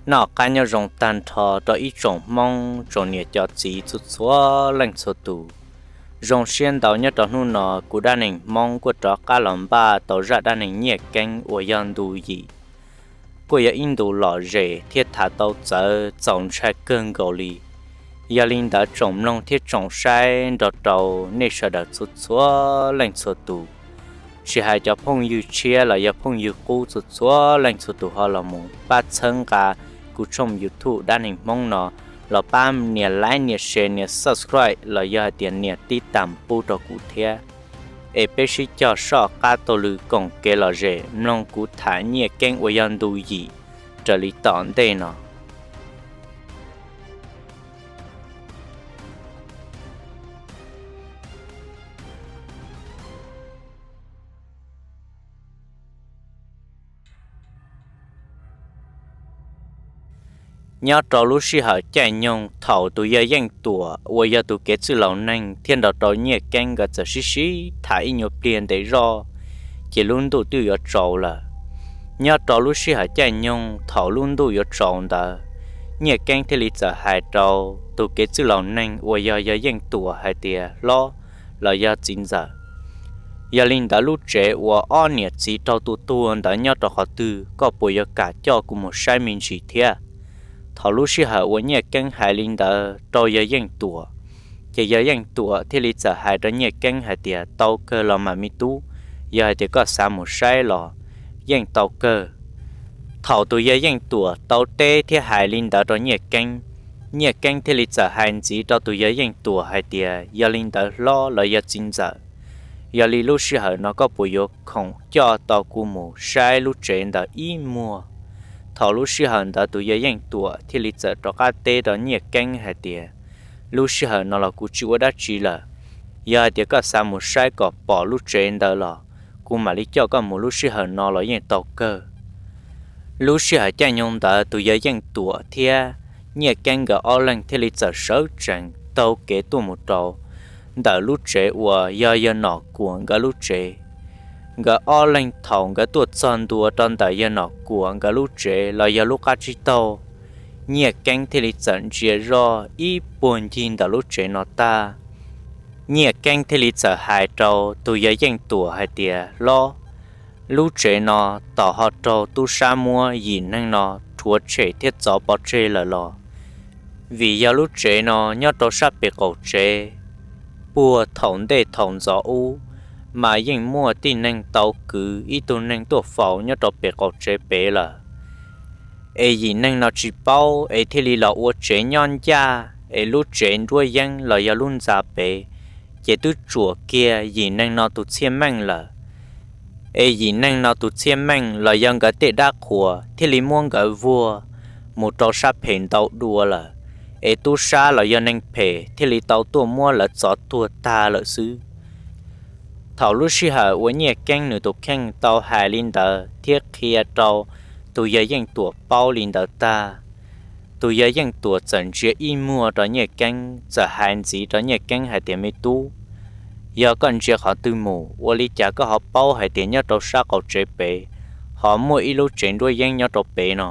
Noj qab nyob zoo tag nrho rau ib tsoom Hmoob tsoom niam cov txiv txhua txhua leej txhua tus. Zoo siab ntau nyob rau hnub no kuv Dab Neeg Hmoob kuj rov qab los npaj tau zaj dab neeg Nyiaj Keeb uas yog ntu yim, kuj yog ib ntu lom zem thiab tham tau txawv txaus ntshai kawg nkaus li. Yog li ntawd tsoom mloog thiab tsoom saib nrog rau nej sawv daws txhua txhua leej txhua tus, tsis hais cov phooj ywg tshiab los yog phooj ywg qub txhua txhua leej txhua tus ho los mus pab txhawb nqa kuv tshooj YouTube Dab Neeg Hmoob no, los pab nias like, nias share, nias subscribe los yog hais tias nias tib tam pub rau kuv thiab. Es peb sib cog soj qab taug lw koom kev lom zem mloog kuv tham Nyiaj Keeb uas yog ntu yim raws li tom ntej no. Nyob rau lub sij hawm caij nyoog thaum tus yawg Yeej Tuam uas yog tus kev txwj laus neeg thiab nrog rau Nyiaj Keeb nkawd txawm sib sib tham ib nyuag pliag ntev zog, ces lub ntuj twb yuav tsaus lawm. Nyob rau lub sij hawm caij nyoog thaum lub ntuj yuav tsaus ntawd, Nyiaj Keeb thiaj li txawm hais rau tus kev txwj laus neeg uas yog yawg Yeej Tuam hais tias, Hlob los yog txiv ntxawm, yog li ntawd lub tsev uas ob niam txiv raug tua tuag ntawd nyob rau qhov twg, koj puas yuav kam coj kuv mus saib me ntsis thiab? Thaum lub sij hawm uas Nyiaj Keeb hais li ntawd rau yawg Yeej Tuam, ces yawg Yeej Tuam thiaj li txawm hais rau Nyiaj Keeb hais tias, Tau kawg los mas me tub, yog hais tias koj xav mus saib los yeej tau kawg. Thaum tus yawg Yeej Tuam tau teb thiab hais li ntawd rau Nyiaj Keeb, Nyiaj Keeb thiaj li txawm hais ntxiv rau tus yawg Yeej Tuam hais tias, Yog li ntawd hlob los yog txiv ntxawm, yog li lub sij hawm no koj puas yuav khoom coj tau kuv mus saib lub tsev ntawd ib muag? Thaum lub sij hawm ntawd tus yawg Yeej Tuam thiaj li txawm rov qab teb rau Nyiaj Keeb hais tias, Lub sij hawm no los kuv tsis ua dab tsi lawm. Yog hais tias koj xav mus saib kom pom lub tsev ntawd los kuv mam li coj koj mus lub sij hawm no los yeej tau kawg. Lub sij hawm caij nyoog ntawd tus yawg Yeej Tuam thiab Nyiaj Keeb nkawd ob leeg thiaj li txawm sawv tsees taug kev tuaj mus rau ntawm lub tsev uas yog yawg Nom Kuam nkawd lub tsev. Nkawd ob leeg thaum nkawd tuaj txog ntua rau ntawm yawg Nom Kuam nkawd lub tsev los yog lub qab tsib taug, Nyiaj Keeb thiaj li txawm ntsia zoj ib puag ncig ntawm lub tsev no tag. Nyiaj Keeb thiaj li txawm hais rau tus yawg Yeej Tuam hais tias, Hlob, lub tsev no tos ho raug tub sab muab yim neeg no rhuav tshem thiab txov pov tseg lawm los? Vim yog lub tsev no nyob rau sab pem qaum tsev, puag thaum ntej thaum ntxov ub mas yeej muaj tib neeg tau kwv ib tug neeg tuaj faus nyob rau pem qaum tsev pem lawm. Es yim neeg no tsis paub es thiaj li los ua tsev nyob ncaj, es lub tsev nruab yeeb los yog lub ntxa pem ces twb tsuam kiag yim neeg no tus txhiaj meej lawm. Es yim neeg no tus txhiaj meej los yog nkawd tej dab qhuas thiaj li muab nkawd vuag mus rau sab phem ntau dua lawm, es tub sab los yog neeg phem thiaj li tau tuaj muab lawv txov tuag tag lawm xwb. Thaum lub sij hawm uas Nyiaj Keeb nws tus kheej tau hais li ntawd thiab qhia rau tus yawg Yeej Tuam paub li ntawd tag, tus yawg Yeej Tuam txawm ntsia ib muag rau Nyiaj Keeb, txawm hais ntxiv rau Nyiaj Keeb hais tias, Me tub, yog koj ntsia qhov twg mus, ua li cas koj ho paub hais tias nyob rau sab qaum tsev pem ho muaj ib lub tsev nruab yeeb nyob rau pem no?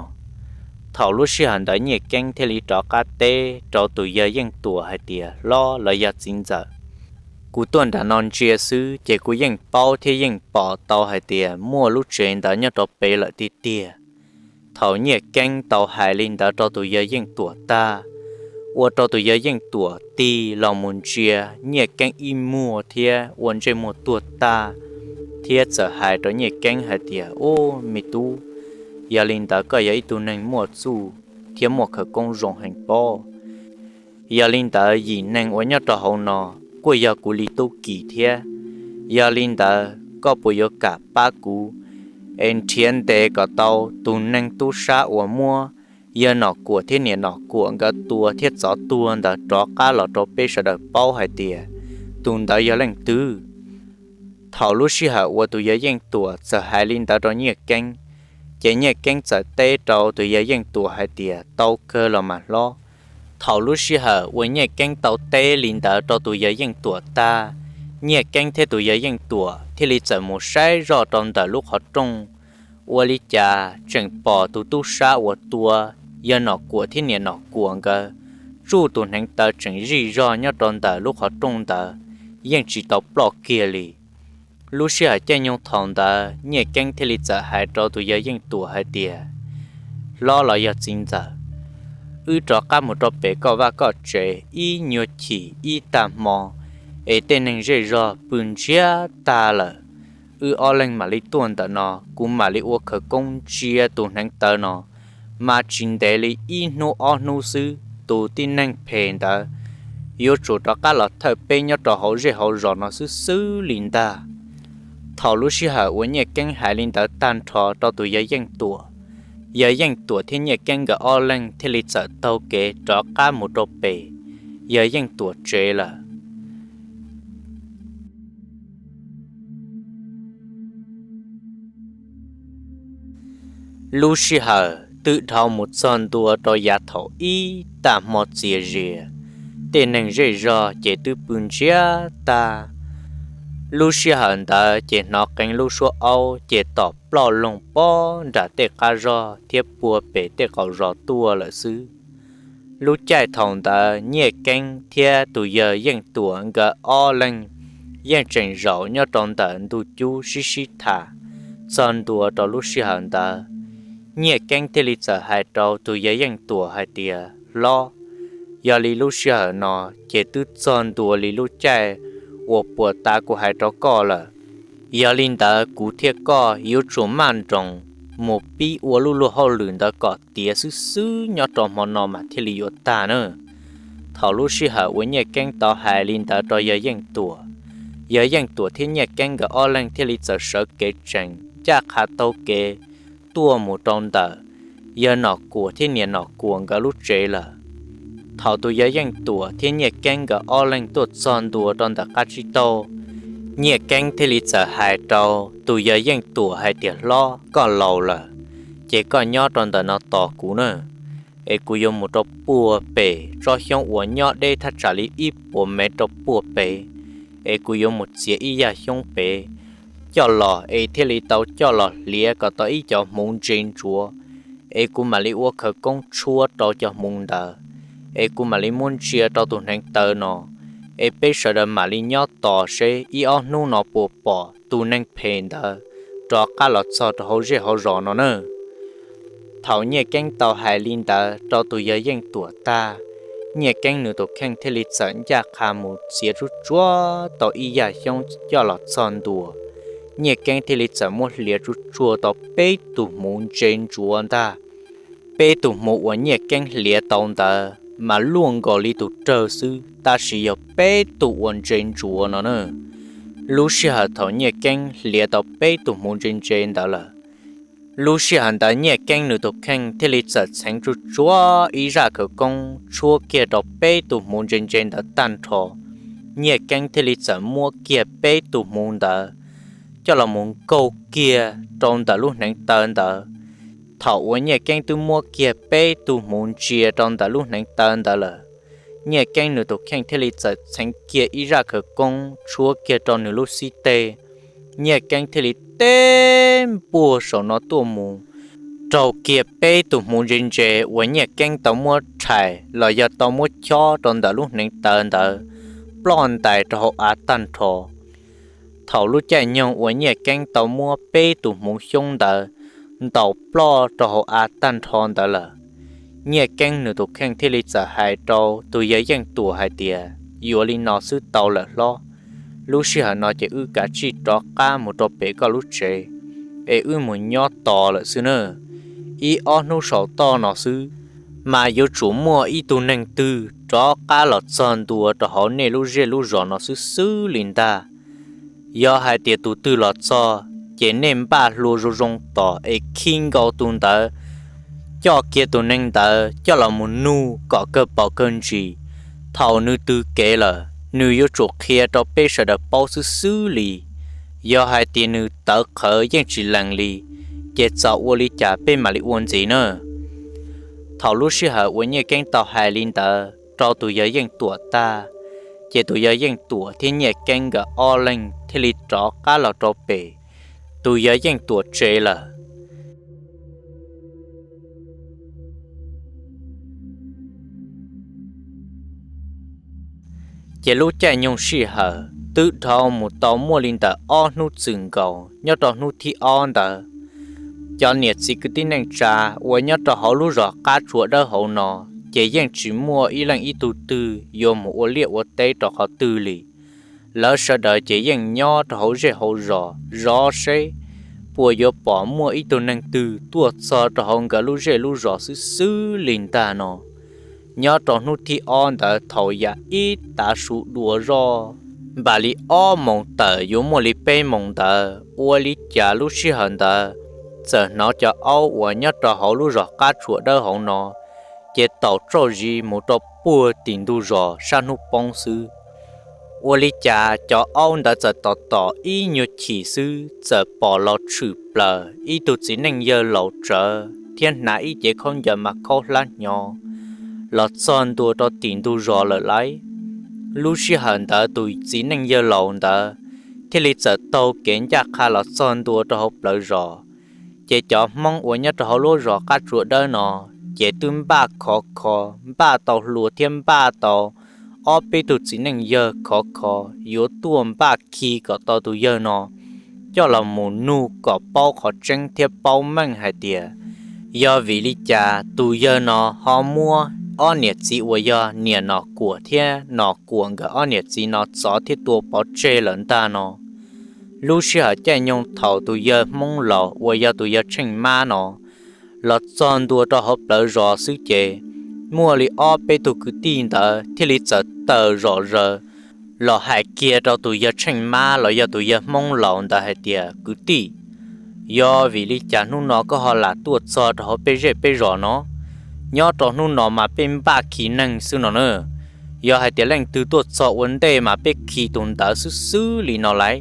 Thaum lub sij hawm ntawd Nyiaj Keeb thiaj li rov qab teb rau tus yawg Yeej Tuam hais tias, Hlob los yog txiv ntxawm, kuv tuaj nram no ntsia xwb ces kuv yeej paub thiab yeej pom tau hais tias muaj lub tsev ntawd nyob rau pem lawm tiag tiag. Thaum Nyiaj Keeb tau hais li ntawd rau tus yawg Yeej Tuam tag, ua rau tus yawg Yeej Tuam tig los mus ntsia Nyiaj Keeb ib muag thiab ua ntsej muag tuag tag, thiab txawm hais rau Nyiaj Keeb hais tias, Ub, me tub, yog li ntawd koj yog ib tug neeg muaj txuj thiab muaj khawv koob zoo heev pob. Yog li ntawd yim neeg uas nyob rau hauv no kuj yog kuv li tub ki thiab. Yog li ntawd koj puas yuav kam pab kuv es nrhiav ntes kom tau tus neeg tub sab uas muab yawg Nom Kuam thiab niam Nom Kuam nkawd tua thiab txov tuag ntawd rov qab los rau peb sawv daws paub hais tias tus ntawd yog leej twg? Thaum lub sij hawm uas tus yawg Yeej Tuam txawm hais li ntawd rau Nyiaj Keeb, ces Nyiaj Keeb txawm teb rau tus yawg Yeej Tuam hais tias, Tau kawg los mas hlob. Thaum lub sij hawm uas Nyiaj Keeb tau teb li ntawd rau tus yawg Yeej Tuam tag, Nyiaj Keeb thiab tus yawg Yeej Tuam thiaj li txawm mus saib zoj rau ntawm lub qhov rooj, ua li cas tseem pom tus tub sab uas tua yawg Nom Kuam thiab niam Nom Kuam nkawd tsuj tus hneev taw tseem zij zog nyob rau ntawm lub qhov rooj ntawd, yeej tsis tau ploj kiag li. Lub sij hawm caij nyoog thaum ntawd Nyiaj Keeb thiaj li txawm hais rau tus yawg Yeej Tuam hais tias, Hlob los yog txiv ntxawm, wb rov qab mus rau pem koj vaj koj tsev ib nyuag chim ib tag hmo, es tej neeg zej zog pw ntsiag tag lawm, wb ob leeg mam li tuaj ntawm no, kuv mam li ua khawv koob ntsia tus hneev taw no, mas tsis ntev li ib hnub ob hnub xwb tus tib neeg phem ntawd yuav tsum rov qab los thawj peb nyob rau hauv zej hauv zos no xwb xwb li ntag. Thaum lub sij hawm uas Nyiaj Keeb hais li ntawd tag nrho rau tus yawg Yeej Tuam, yawg Yeej Tuam thiab Nyiaj Keeb nkawd ob leeg thiaj li txawm taug kev rov qab mus rau pem yawg Yeej Tuam tsev lawm. Lub sij hawm twb dhau mus txog ntua rau yav thaum ib tag hmo txias zias, tej neeg zej zog ces twb pw ntsiag tag. Lub sij hawm ntawd ces hnov qee lub suab aub ces tom ploj loog pob nram tej qab zog thiab puag pem tej qaum zos tuaj lawm xwb. Lub caij thaum ntawd Nyiaj Keeb thiab tus yawg Yeej Tuam nkawd ob leeg yeej tseem zaum nyob rau ntawm ntug cub sib sib tham. Txog ntua rau lub sij hawm ntawd, Nyiaj Keeb thiaj li txawm hais rau tus yawg Yeej Tuam hais tias, Hlob, yog li lub sij hawm no ces twb txog ntua li lub caij uas puag ta kuv hais rau koj lawm. Yog li ntawd kuv thiab koj yuav tsum maj nroos mus pib ua lub luag hauj lwm ntawd kom tiav xwb xwb nyob rau hmo no mas thiaj li yuav tag na. Thaum lub sij hawm uas Nyiaj Keeb tau hais li ntawd rau yawg Yeej Tuam, yawg Yeej Tuam thiab Nyiaj Keeb nkawd ob leeg thiaj li txawm sawv kev tsees ncaj qha taug kev tuaj mus rau ntawm yawg Nom Kuam thiab niam Nom Kuam nkawd lub tsev lawm. Thaum tus yawg Yeej Tuam thiab Nyiaj Keeb nkawd ob leeg tuaj txog ntua rau ntawm qab tsib taug, Nyiaj Keeb thiaj li txawm hais rau tus yawg Yeej Tuam hais tias, Hlob, koj laus lawm, ces koj nyob rau ntawm no tos kuv na, es kuv yuav mus rau puag pem tsob xyoob uas nyob deb thaj tsam li ib puas mev rau puag pem, es kuv yuav mus txiav ib yaj xyoob pem coj los es thiaj li tau coj los hliav kom tau ib cov hmuv ntse ntsuav, es kuv mam li ua khawv koob tshuab rau cov hmuv ntawd, es kuv mam li muab ntsia rau tus hneev taw no, es peb sawv daws mam li nyob tos seb ib ob hnub no puas pom tus neeg phem ntawd rov qab los txog rau hauv zej hauv zos no na. Thaum Nyiaj Keeb tau hais li ntawd rau tus yawg Yeej Tuam tag, Nyiaj Keeb nws tus kheej thiaj li txawm ncaj qha mus txiav tsuj tsuag tau ib yaj xyoob coj los txog ntua. Nyiaj Keeb thiaj li txawm muab hliav tsuj tsuag tau peb tug hmuv ntse ntsuav ntag. Peb tug hmuv uas Nyiaj Keeb hliav tau ntawd mas luaj nkaus li tus rawg xwb, tab sis yog peb tug uas ntse ntsuav no na. Lub sij hawm thaum Nyiaj Keeb hliav tau peb tug hmuv ntse ntse ntawd lawm, lub sij hawm ntawd Nyiaj Keeb nws tus kheej thiaj li txawm txheev tsuj tsuag ib zaj khawv koob tshuab kiag rau peb tug hmuv ntse ntse ntawd tag nrho. Nyiaj Keeb thiaj li txawm muab kiag peb tug hmuv ntawd coj los mus nkaug kiag rau ntawm lub hneev taw ntawd. Thaum uas Nyiaj Keeb twb muab kiag peb tug hmuv ntsia rau ntawm lub hneev taw ntawd lawm, Nyiaj Keeb nws tus kheej thiaj li txawm txheev kiag ib zaj khawv koob tshuab kiag rau nws lub xib teg. Nyiaj Keeb thiaj li teb npuaj saum no tuaj mus, raug kiag peb tug hmuv ntse ntse uas Nyiaj Keeb tau muab rhais los yog tau muab chob rau ntawm lub hneev taw ntawd ploj ntais rau hauv av tag nrho. Thaum lub caij nyoog uas Nyiaj Keeb tau muab peb tus hmuv xyoob ntawd ntaus ploj rau hauv av tag nrho ntawd lawm, Nyiaj Keeb nws tus kheej thiaj li txawm hais rau tus yawg Yeej Tuam hais tias, Yuav li no xwb tau lawm hlob, lub sij hawm no ces wb kav tsij rov qab mus rau pem koj lub tsev, es wb mus nyob tos lawm xwb na. Ib ob hnub saum toj no xwb, mas yuav tsum muaj ib tug neeg twg rov qab los txog ntua rau hauv nej lub zej lub zos no xwb xwb li ntag. Yog hais tias tus twg los txog, ces nej npaj hlua zoo zoo tos es khi nkaus tus ntawd, coj kiag tus neeg ntawd coj los mus nug kom kawg pom kawg ntsis. Thaum nws tws kev lawm, nws yuav tsum qhia rau peb sawv daws paub xwb xwb li. Yog hais tias nws tawv qhawv yeej tsis lees li, ces txawm ua li cas peb mam li ua ntxiv na. Thaum lub sij hawm uas Nyiaj Keeb tau hais li ntawd rau tus yawg Yeej Tuam tag, ces tus yawg Yeej Tuam thiab Nyiaj Keeb nkawd ob leeg thiaj li rov qab los rau pem tus yawg Yeej Tuam tsev lawm. Ces lub caij nyoog sij hawm twb dhau mus tau muaj li ntawm ob hnub txwm nkaus, nyob rau hnub thib ob ntawd, cov niam txiv kwv tij neej tsa uas nyob rau hauv lub zos qab tsuas dawb hauv no, ces yeej tsis muaj ib leej ib tug twg yuav mus ua liaj ua teb rau qhov twg li. Lawv sawv daws ces yeej nyob rau hauv zej hauv zos zov seb puas yuav pom muaj ib tug neeg twg tuaj txog rau hauv nkawd lub zej lub zos xwb xwb li ntag no. Nyob rau hnub thib ob ntawd thaum yam ib tav su dua zoj, npaum li ob moos tawm yuav muaj li peb moos ntawd, ua li cas lub sij hawm ntawd txawm hnov cov aub uas nyob rau hauv lub zos qab tsuas dawb hauv no ces taum tsauj zis mus rau puag tim ntug zos sab hnub poob xwb. Ua li cas cov aub ntawd txawm tom tom ib nyuag chim xwb txawm pom los tshwm plaws ib tug txiv neej yawg laus tsawv thiab hnav ib cev khaub ncaws mas khaub hlab hnyo los txog ntua rau tim ntug zos lawm lauj. Lub sij hawm ntawd tus txiv neej yawg laus ntawd thiaj li txawm taug kev ncaj qha los txog ntua rau hauv plawv zos. Ces cov Hmoob uas nyob rau hauv lub zos qab tsuas dawb no ces twb npaj khov kho, npaj tau hlua thiab npaj tau ob peb tug txiv neej yawg khov kho yuav tuaj npaj khi kom tau tus yawg no coj los mus nug kom paub qhov tseeb thiab paub meej hais tias yog vim li cas tus yawg no ho muab ob niam txiv uas yog niam Nom Kuam thiab Nom Kuam nkawd ob niam txiv no txov thiab tua pov tseg lawm ntag no. Lub sij hawm caij nyoog thaum tus yawg Hmoob laus uas yog tus yawg Tsheej Mab no los txog ntua rau hauv plawv zos xwb ces muaj li ob peb tug kwv tij ntawd thiaj li txawm tawm zom zaws los hais kiag rau tus yawg Tsheej Mab los yog tus yawg Hmoob laus ntawd hais tias, Kwv tij, yog vim li cas hnub no koj ho lam tuaj txog rau hauv peb zej peb zos no? Nyob rau hnub no mas peb npaj khi neeg xwb no na. Yog hais tias leej twg tuaj txog ua ntej mas peb khi tus ntawd xwb xwb li no lauj.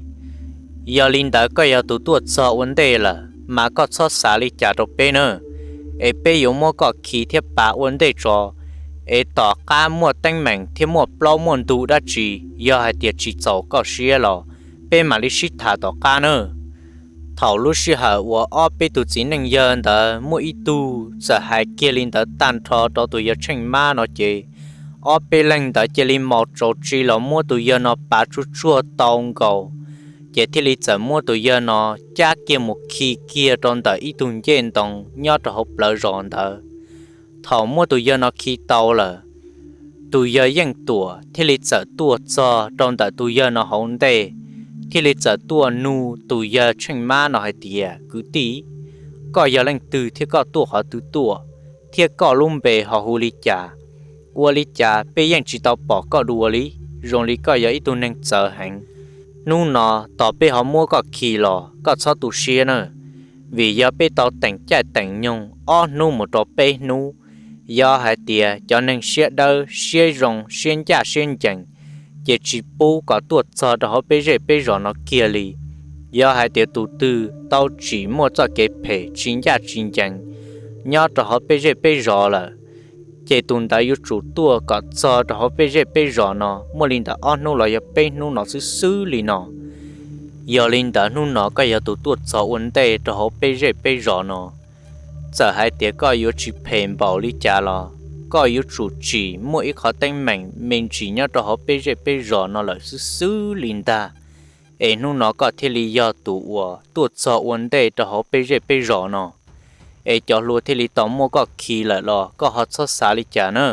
Yog li ntawd koj yog tus tuaj txog ua ntej lawm mas koj txhob xav li cas rau peb na, es peb yuav muab koj khi thiab pav ua ntej tso, es tom qab muaj teeb meem thiab muaj plaub muaj ntug dab tsi, yog hais tias tsis txaus koj siab los peb mam li sib tham tom qab na. Thaum lub sij hawm uas ob peb tug txiv neej yawg ntawd muaj ib tug txawm hais kiag li ntawd tag nrho rau tus yawg Tsheej Mab no ces ob peb leeg ntawd cia li mos tsaus tsi los muab tus yawg no pav tsuj tsuag tau nkaus, ces thiaj li txawm muab tus yawg no cab kiag mus khi kiag rau ntawm ib tug ncej ntoo nyob rau hauv plawv zos ntawd. Thaum muab tus yawg no khi tau lawm, tus yawg Yeej Tuam thiaj li txawm tuaj txog rau ntawm tus yawg no hauv ntej, thiaj li txawm tuaj nug tus yawg Tsheej Mab no hais tias, Kwv tij, koj yog leej twg thiab koj tuaj qhov twg tuaj, thiab koj lub npe ho hu li cas? Ua li cas peb yeej tsis tau pom koj dua li, zoo li koj yog ib tug neeg txawv heev. Hnub no tos peb ho muab koj khi los koj txhob tu siab na, vim yog peb tau teem caij teem nyoog ob hnub mus rau peb hnub. Yog hais tias cov neeg siab dawb siab zoo siab ncaj siab ncees ces tsis pub kom tuaj txog rau hauv peb zej peb zos no kiag li. Yog hais tias tus twg tau tsim muaj txoj kev phem tsis ncaj tsis ncees nyob rau hauv peb zej peb zos lawm, ces tus ntawd yuav tsum tuaj kom txog rau hauv peb zej peb zos no muaj li ntawm ob hnub los yog peb hnub no xwb xwb li no. Yog li ntawd hnub no koj yog tus tuaj txog ua ntej rau hauv peb zej peb zos no, txawm hais tias koj yuav tsis phem npaum li cas los koj yuav tsum tsim muaj ib qhov teeb meem me ntsis nyob rau hauv peb zej peb zos no lawm xwb xwb li ntag, es hnub no koj thiaj li yog tus uas tuaj txog ua ntej rau hauv peb zej peb zos no, es cov hluas thiaj li tau muab koj khi lawm los koj ho txhob xav li cas na.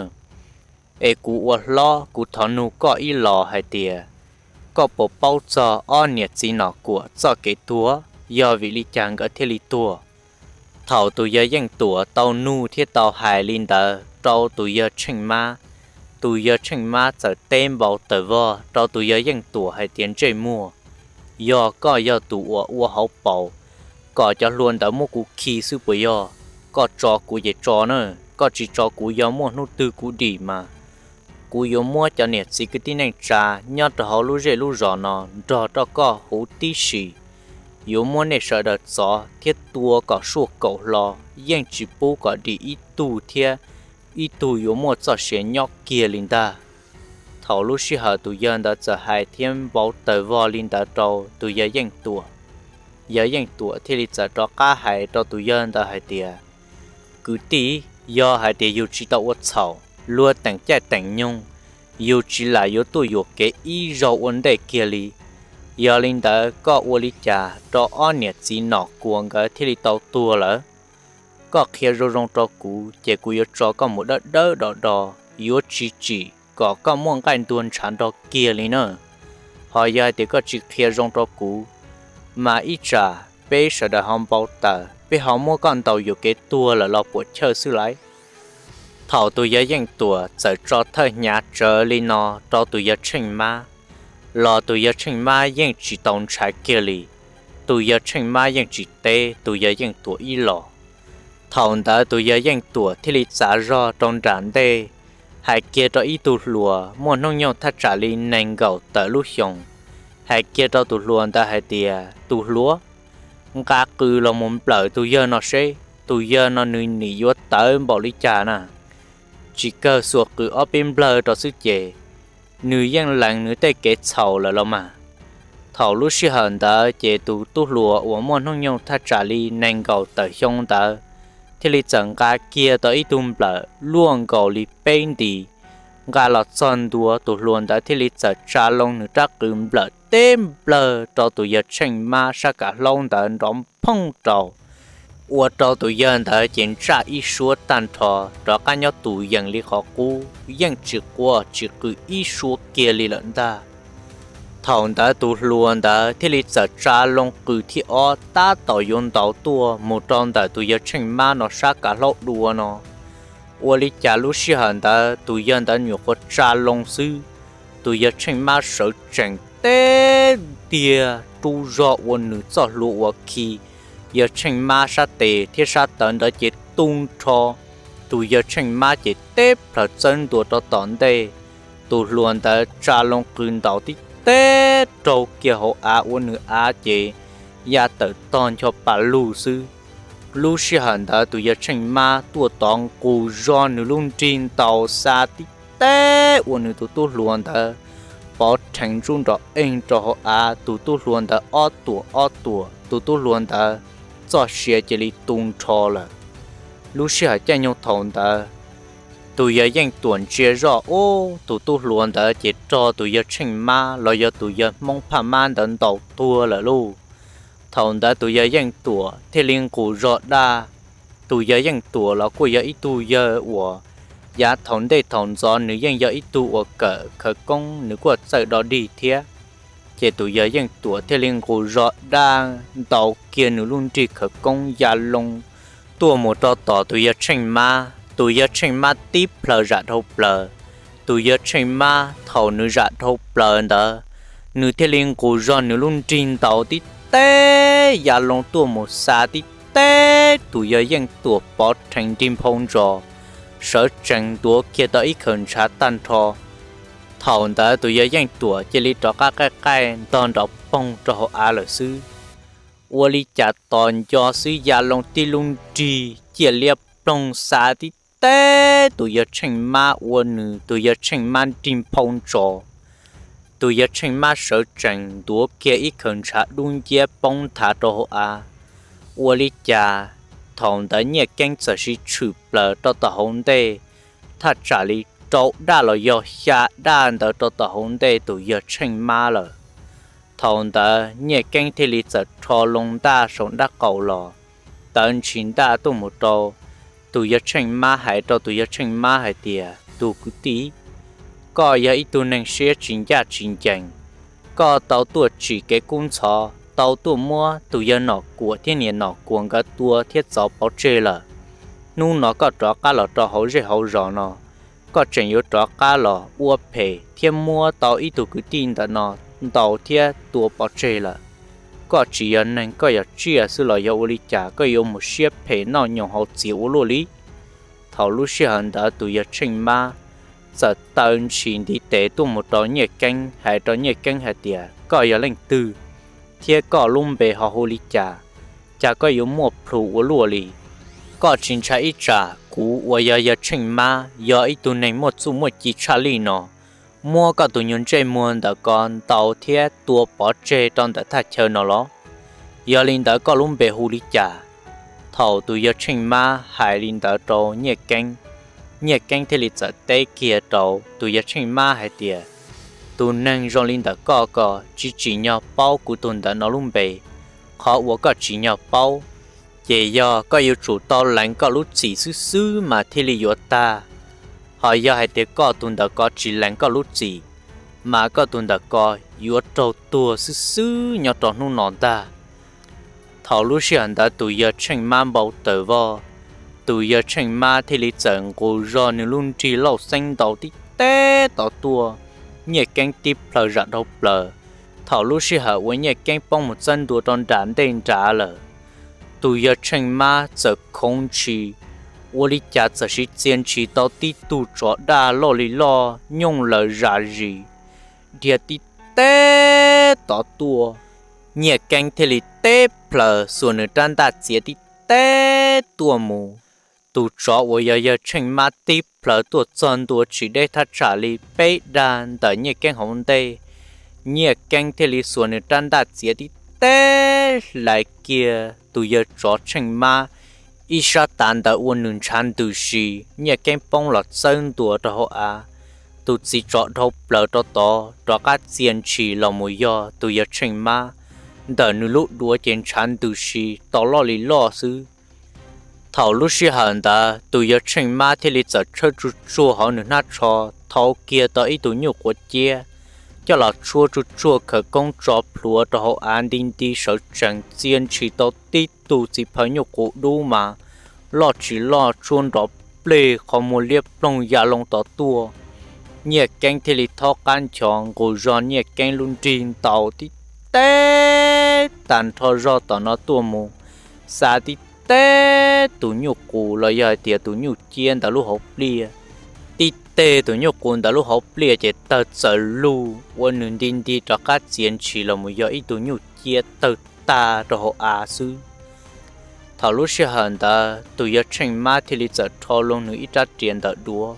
Es kuv ua hlob kuv thov nug koj ib los hais tias, koj puas paub txog ob niam txiv Nom Kuam txoj kev tuag, yog vim li cas nkawd thiaj li tuag? Thaum tus yawg Yeej Tuam tau nug thiab tau hais li ntawd rau tus yawg Tsheej Mab, tus yawg Tsheej Mab txawm teb npau taws vog rau tus yawg Yeej Tuam hais tias, Ntsej muag, yog koj yog tus uas ua hauv paus kom cov hluas ntawd muab kuv khi xwb puas yog? Koj tso kuv ces tso na, koj tsis tso kuv yog muaj hnub twg kuv dim mas kuv yuav muab cov niam txiv kwv tij neej tsa nyob rau hauv lub zej lub zos no nrog rau koj huv tib si, yuav muab nej sawv daws txov thiab tua kom suaj kaum hlo, yeej tsis pub kom dim ib tug thiab ib tug yuav muaj txoj sia nyob kiag li ntag. Thaum lub sij hawm tus yawg ntawd txawm hais thiab npau taws vog li ntawd rau tus yawg Yeej Tuam, yawg Yeej Tuam thiaj li txawm rov qab hais rau tus yawg ntawd hais tias, Kwv tij, yog hais tias yus tsis tau ua txhaum, luag teem caij teem nyoog, yus tsis lam yuav tuaj yuam kev ib zaug ua ntej kiag li. Yog li ntawd koj ua li cas rau ob niam txiv Nom Kuam nkawd thiaj li tau tuag lawm? Koj qhia zoo zoo rau kuv ces kuv yuav tso koj mus dawb dawb do do, yuav tsis tsim kom koj muaj nqaij ntuag ntshav nrog kiag li na. Ho yog hais tias koj tsis qhia zoo rau kuv, mas ib tsam peb sawv daws ho npau taws, peb ho muab koj ntaus yuam kev tuag lawm los puam chawj xwb lauj. Thaum tus yawg Yeej Tuam txawm tso thawj hnyav tsawv li no rau tus yawg Tsheej Mab, los tus yawg Tsheej Mab yeej tsis tau ntshai kiag li. Tus yawg Tsheej Mab yeej tsis teb tus yawg Yeej Tuam ib los. Thaum ntawd tus yawg Yeej Tuam thiaj li txav zog rau nram ntej, hais kiag rau ib tug hluas muaj hnub nyoog thaj tsam li nees nkaum tawm lub xyoos, hais kiag rau tus hluas ntawd hais tias, Tus hluas, nqa qws los mus nplawm tus yawg no seb, tus yawg no nws nim yuav tawv npaum li cas na. Tsis kawg xuas qws ob peb nplawg rau xwb ces nws yeej lees nws tej kev txhaum lawm los mas. Thaum lub sij hawm ntawd ces tus tub hluas uas muaj hnub nyoog thaj tsam li nees nkaum tawm xyoo ntawd thiaj li txawm nqa kiag tau ib tug nplawm luaj nkaus li peb nti, nqa los txog ntua, tus hluas ntawd thiaj li txawm tsa loo nws rab qws nplawm teb nplawg rau tus yawg Tsheej Mab sab kav hlaub ntawd nrov phooj rau, ua rau tus yawg ntawd ces ntsaj ib suab tag nrho, rov qab nyob tus yees li qhov qub, yeej tsis quaj tsis qw ib suab kiag li lawm ntag. Thaum ntawd tus hluas ntawd thiaj li txawm tsa loo qws thib ob tab tom yuav ntaus tuaj mus rau ntawm tus yawg Tsheej Mab no sab kav hlaub dua no. Ua li cas lub sij hawm ntawd tus yawg ntawd nyuam qhuav tsa loo xwb, tus yawg Tsheej Mab sawv tsees teb tiag rub zog ua nws txoj hlua uas khi yawg Tsheej Mab sab tes thiab sab taw ntawd ces tu nrho. Tus yawg Tsheej Mab ces teb plhaws txawb ntua rau tom ntej, tus hluas ntawd tsa loo qws ntaus tib teb raug kiag hauv av ua nws av ces ya tawm tog ncho pa lug xwb. Lub sij hawm ntawd tus yawg Tsheej Mab tuaj tov nqus zog nws lub nrig ntaus xa tib teb ua nws tus tub hluas ntawd pov rheev ntsub nrov eeg rau hauv av, tus tub hluas ntawd ob tuam ob tuam, tus tub hluas ntawd txoj sia cia li tu nrho lawm. Lub sij hawm caij nyoog thaum ntawd, tus yawg Yeej Tuam ntsia zoj ub, tus tub hluas ntawd ces raug tus yawg Tsheej Mab los yog tus yawg Hmoob Phaj Mab ntawd ntaus tuag lawm lauj. Thaum ntawd tus yawg Yeej Tuam thiaj li nqus zog daj. Tus yawg Yeej Tuam los kuj yog ib tug yawg uas yav thaum ntej thaum ntxov nws yeej yog ib tug uas kawm khawv koob, nws kuj txawj do dig thiab. Ces tus yawg Yeej Tuam thiaj li nqus zog daj ntaus kiag nws lub nrig khawv koob ya loo tuaj mus rau tom tus yawg Tsheej Mab. Tus yawg Tsheej Mab tib plhaws zam dhau plaws. Tus yawg Tsheej Mab thaum nws zam dhau plaws ntawd, nws thiaj li nqus zog nws lub nrig ntaus tib teb ya loo tuaj mus xa tib teb tus yawg Yeej Tuam pov rheev nrig nphau ntsos, sawv tsees ntuav kiag tau ib khaws ntshav tag nrho. Thaum ntawd tus yawg Yeej Tuam cia li rov qab qaij qaij ntog nrov poog rau hauv av lawm xwb. Ua li cas tos nco xwb ya loo tib lub nrig ciaj liab ploog xa tib teb tus yawg Tsheej Mab ua nws tus yawg Tsheej Mab nrig nphau ntsos. Tus yawg Tsheej Mab sawv tsees ntuav kiag ib khaws ntshav dub nciab poob nthav rau hauv av. Ua li cas thaum ntawd Nyiaj Keeb txawm siv tshwm plaws rau tom hauv ntej, thaj tsam li rau daj los yog xya daj ntawd rau tom hauv ntej tus yawg Tsheej Mab lawm. Thaum ntawd Nyiaj Keeb thiaj li txawm rho loo ntaj saum nraub qaum los, tawv ntshis ntaj tuaj mus rau tus yawg Tsheej Mab, hais rau tus yawg Tsheej Mab hais tias, Tus kwv tij, koj yog ib tug neeg siab tsis ncaj tsis ncees, koj tau tuaj tsim kev kub ntxhov, tau tuaj muab tus yawg Nom Kuam thiab niam Nom Kuam nkawd tua thiab txov pov tseg lawm. Hnub no koj rov qab los rau hauv zej hauv zos no, koj tseem yuav rov qab los ua phem thiab muab tau ib tug kwv tij ntawm no ntaus thiab tua pov tseg lawm. Koj tsis yog neeg, koj yog tsiaj xwb los yog ua li cas koj yuav mus siab phem noj nyoos haus txias ua luaj li? Thaum lub sij hawm ntawd tus yawg Tsheej Mab txawm taw ntshis ntiv tes tuaj mus rau Nyiaj Keeb, hais rau Nyiaj Keeb hais tias, Koj yog leej twg, thiab koj lub npe ho hu li cas? Cas koj yuav muaj plhus ua luaj li? Koj tsis ntshai ib tsam kuv uas yog yawg Tsheej Mab, yog ib tug neeg muaj txuj muaj ci tshaj lij no, muab koj tus nyuag ntsej muag ntawm ko ntaus thiab tua pov tseg rau ntawm thaj chaw no los? Yog li ntawd koj lub npe hu li cas? Thaum tus yawg Tsheej Mab hais li ntawd rau Nyiaj Keeb, Nyiaj Keeb thiaj li txawm teb kiag rau tus yawg Tsheej Mab hais tias, tus neeg zoo li ntawm koj ko tsis tsim nyog paub kuv tus ntawm no lub npe. Qhov uas koj tsis nyog paub, ces yog koj yuav tsum tau lees koj lub txim xwb xwb mas thiaj li yuav tag. Ho yog hais tias koj tus ntawm ko tsis lees koj lub txim, mas koj tus ntawm ko yuav raug tuag xwb xwb nyob rau hnub no ntag. Thaum lub sij hawm ntawd tus yawg Tsheej Mab npau taws vog, tus yawg Tsheej Mab thiaj li txawm nqus zog nws lub nrig lauj xeeb ntaus tib teb tod tuaj, Nyiaj Keeb tib plhaw zam dhau plaws. Thaum lub sij hawm uas Nyiaj Keeb poob mus txawb ntua rau nram ntej nrad lawm, tus yawg Tsheej Mab txawm khoov ntshis, ua li cas txawm siv txia ntshis tau tib tug tsov daj loj li loj nyooj laws zam zis, dhia tib teb tod tuaj. Nyiaj Keeb thiaj li tib plhaw xuas nws rab ntaj txiav tib teb tuaj mus. Tus tsov uas yog yawg Tsheej Mab tib plhaw tuaj txog ntua tsis deb thaj tsam li peb dag ntawm Nyiaj Keeb hauv ntej, Nyiaj Keeb thiaj li xuas nws rab ntaj txiav tib teb hlais kiag tus yawg tsov Tsheej Mab ib sab tav ntawd ua nws ntshav ntws si, Nyiaj Keeb poob los txawb ntua rau hauv av. Tus txiv tsov dhau plaws rau tod rov qab txia ntshis los mus yog tus yawg Tsheej Mab, ntawm nws lub duav ces ntshav ntws si tau loj li loj xwb. Thaum lub sij hawm ntawd tus yawg Tsheej Mab thiaj li txawm tshawb tsuj tsuag hauv nws hnab tsho, thau kiag tau ib tug nyuj quav ciab, coj los tshuab tsuj tsuag khawv koob tso plhuav rau hauv av nti nti sawv tsees txia ntshis tau tib tug txiv phaw nyuj qus dub mas loj tsis loj tshuab nrov pleg qhov muag liab ploog ya loo tod tuaj. Nyiaj Keeb thiaj li thaub qab nchos nqus zog Nyiaj Keeb lub nrig ntaus tib teb tag nrho zog tom no tuaj mus, xa tib teb tus nyuj qus los yog hais tias tus nyuj ciab ntawd lub hauv pliaj. Tib teg tus nyuj qus ntawd lub hauv pliaj ces tawg txawm lug ua nws nti nti rov qab txia ntshis los mus yog ib tug nyuj ciab tawg tag rau hauv av xwb. Thaum lub sij hawm ntawd tus yawg Tsheej Mab thiaj li txawm rho loo nws ib rab riam ntawm duav.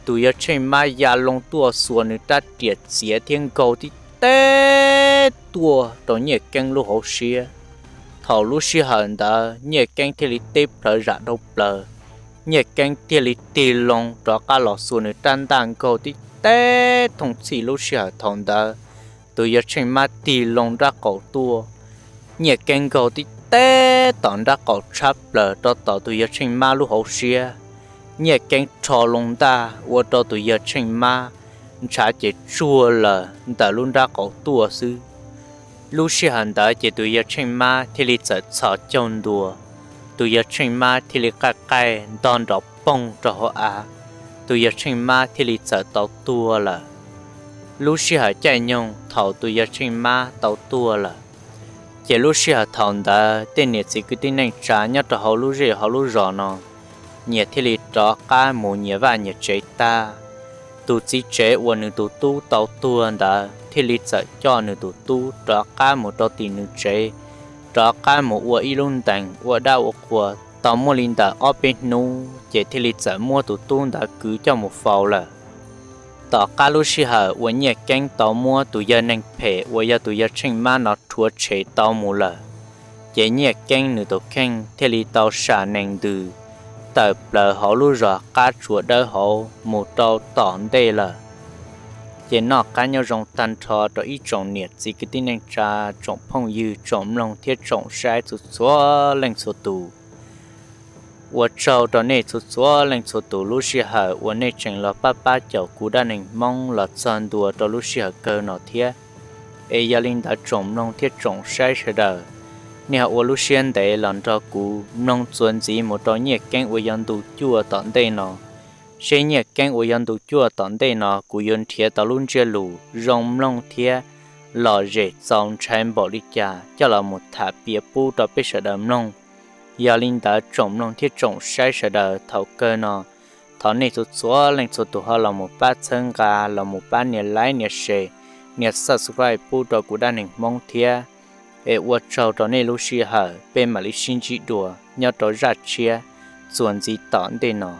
Tus yawg Tsheej Mab ya loo tuaj xuas nws rab riam txiav thiab nkaug tib teb tuaj rau Nyiaj Keeb lub hauv siab. Thaum lub sij hawm ntawd Nyiaj Keeb thiaj li tib plhaw zam dhau plaws. Nyiaj Keeb thiaj li tig loo rov qab los xuas nws rab ntaj nkaug tib teb thooj txhij lub sij hawm thaum ntawd. Tus yawg Tsheej Mab tig loo nrab qaum tuaj, Nyiaj Keeb nkaug tib teb tom nrab qaum tshab plaws rau tom tus yawg Tsheej Mab lub hauv siab. Nyiaj Keeb rho loo ntaj ua rau tus yawg Tsheej Mab ntshav ces tsuag lawm ntawm lub nrab qaum tuaj xwb. Lub sij hawm ntawd ces tus yawg Tsheej Mab thiaj li txawm txhos caug ntua, tus yawg Tsheej Mab thiaj li qaij qaij ntog nrov poog rau hauv av, tus yawg Tsheej Mab thiaj li txawm tau tuag lawm. Lub sij hawm caij nyoog thaum tus yawg Tsheej Mab tau tuag lawm, ces lub sij hawm thaum ntawd tej niam txiv kwv tij neej tsa nyob rau hauv lub zej hauv lub zos no nyias thiaj li rov qab mus nyias vaj nyias tsev tag. Tus txiv tsev uas nws tus tub tau tuag ntawd thiaj li txawm coj nws tus tub rov qab mus rau tim nws tsev, rov qab mus ua ib lub ntees ua dab ua qhua tau muaj li ntawm ob peb hnub ces thiaj li txawm muab tus tub ntawd kwv coj mus faus lawm. Tom qab lub sij hawm uas Nyiaj Keeb tau muab tus yawg neeg phem uas yog tus yawg Tsheej Mab no rhuav tshem tau mus lawm, ces Nyiaj Keeb nws tus kheej thiaj li tau sam nees ntws tawm plaws hauv lub zos qab tsuas dawb hauv mus rau tom ntej lawm. Ces noj qab nyob zoo tag nrho rau ib tsoom niam txiv kwv tij neej tsa, tsoom phooj ywg, tsoom mloog thiab tsoom saib txhua txhua leej txhua tus. Ua tsaug rau nej txhua txhua leej txhua tus lub sij hawm uas nej tseem los pab pab caum kuv dab neeg Hmoob los txog ntua rau lub sij hawm kawg no thiab. Es yog li ntawd tsoom mloog thiab tsoom saib sawv daws, nej ho ua lub siab ntev los nrog kuv mloog txuas ntxiv mus rau Nyiaj Keeb uas yuav ntu cuaj tom ntej no, seb Nyiaj Keeb uas yuav ntu cuaj tom ntej no kuv yuav nrhiav tau lub ntsiab lus zoo mloog thiab lom zem txaus ntshai npaum li cas coj los mus tham piav pub rau peb sawv daws mloog. Yog li ntawd tsoom mloog thiab tsoom saib sawv daws, thaum kawg no thov nej txhua txhua leej txhua tus ho los mus pab txhawb nqa, los mus pab nias like, nias share, nias subscribe pub rau kuv dab neeg Hmoob thiab. Es ua tsaug rau nej lub sij hawm, peb mam li sib ntsib dua nyob rau zaj tshiab txuas ntxiv tom ntej no.